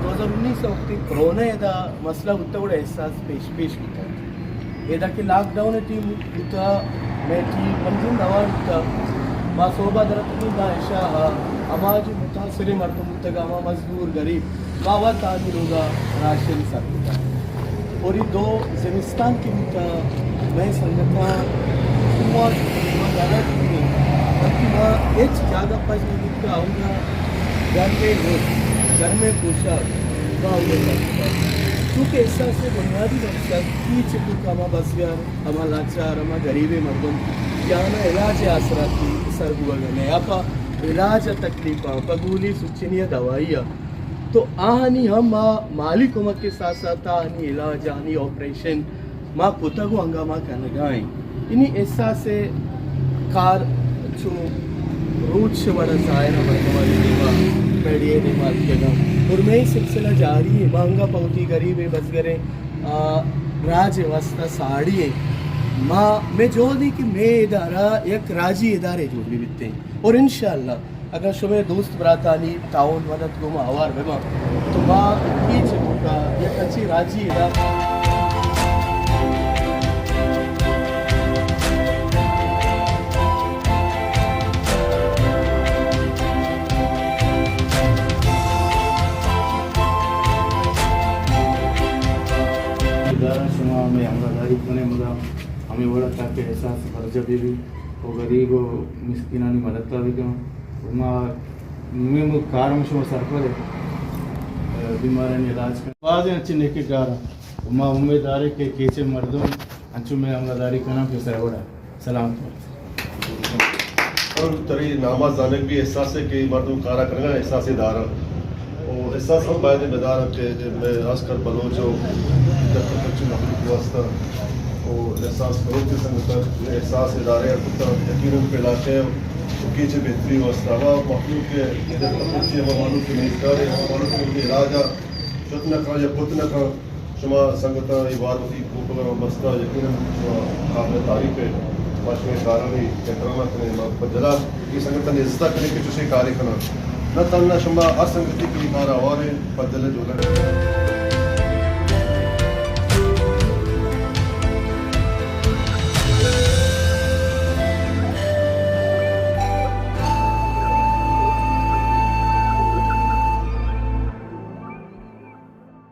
دو ہزار انیس ءَ وقتی کرونا ءِ ادا مسئلہ بوتا، گڑا احساس پیش پیش بوتا۔ ادا کہ لاک ڈاؤن ءِ ٹیم بوتا، مئے ٹیم منجن دوار بوتا، ما صوبہ درتکیں دا عشاء ءَ، ہما جو متاثریں مردم بوتگ، ہما مزدور غریب، ما وت آنی لوگا راشن سر کتا۔ اور یہ دو زمستان کی بوتا، مئے سنگتاں شما ما دارا کتگیں، وقتی ما ہچ جاگہ پچ نہ بیتگا، آؤگا گرمیں لوگ، گرمیں پوشاک، ما آؤگا سر کتا۔ چونکہ احساس بنیادی مقصد ای چکو کہ ہما بزگر، ہما لاچار، ہما غریبیں مردم کہ آنا علاج آسراتی سر بوگا نئے، آ پہ علاج ءِ تکلیفاں، پہ گولی سچنی ءِ دوائی ءَ، تو آہانی ہم ما مالی کمک کے ساتھ ساتھ آہانی علاج، آہانی آپریشن ما کتگ و انگا ما کنگا ایں۔ انی احساس کار چو روچ وڑا ظاہر ءَ مردمانی دیما، میڈیا دیما اتکگاں۔ اور مئے سلسلہ جاری ہے، ما انگا پہ وتی غریبیں بزگریں، آ، راج واسطہ ساڑی ہیں۔ ما، مئے جہد ہے کہ مئے ادارہ یک راجی ادارے جوڑ بی بیتیں۔ اور انشاءاللہ اگاں شمئے دوست براتانی تعاون مدد گوں ما ہوار بہ باں، تو ما اے چکوکا یک انچیں راجی ادارہ ادارہ شما ہمیں ہمراہداری کنے، مدام ہمیں وڑا تاکہ احساس برجا بی بی و غریب و مسکینانی مدد بکن۔ و ما نویں ملک کارم شما سرپد ہے، بیمارانی علاج کن۔ بازیں انچیں نیکیں کار ہیں۔ و ما امید داریں کہ کیچے مردم انچو میں ہمراہداری کناں کہ سر وڑا۔ سلامت بات۔ اور تری ناما زانگ بھی احساس ہے کہ مردم کارا کنگا احساس دارا۔ و احساس ہم باید بدار کہ میں خاص کر بلوچ و جب تک مخلوق واسطہ و احساس کرو کہ سنگت احساس ادارے کتا یقیناً پہ علاقے و کیچے بہتری واسطہ ہما مخلوق کے ادھر تک پہنچی، ہما مخلوق کے نیزگار ہے، ہما مخلوق کے علاج آ شت نہ کن یا پت نہ کن۔ شما سنگتاں اے وار وتی کوپگ ءَ بستہ، یقیناً شما قابل تعریف ہے۔ ما شمئے کارانی احترام ءَ کنیں، ما پہ دل ءَ اے سنگتانی عزت ءَ کنیں کہ چشیں کارے کناں۔ نہ تہنا شما، ہر سنگتے کہ اے کار ءَ ہوار ہیں، پہ دل ءَ جوڑ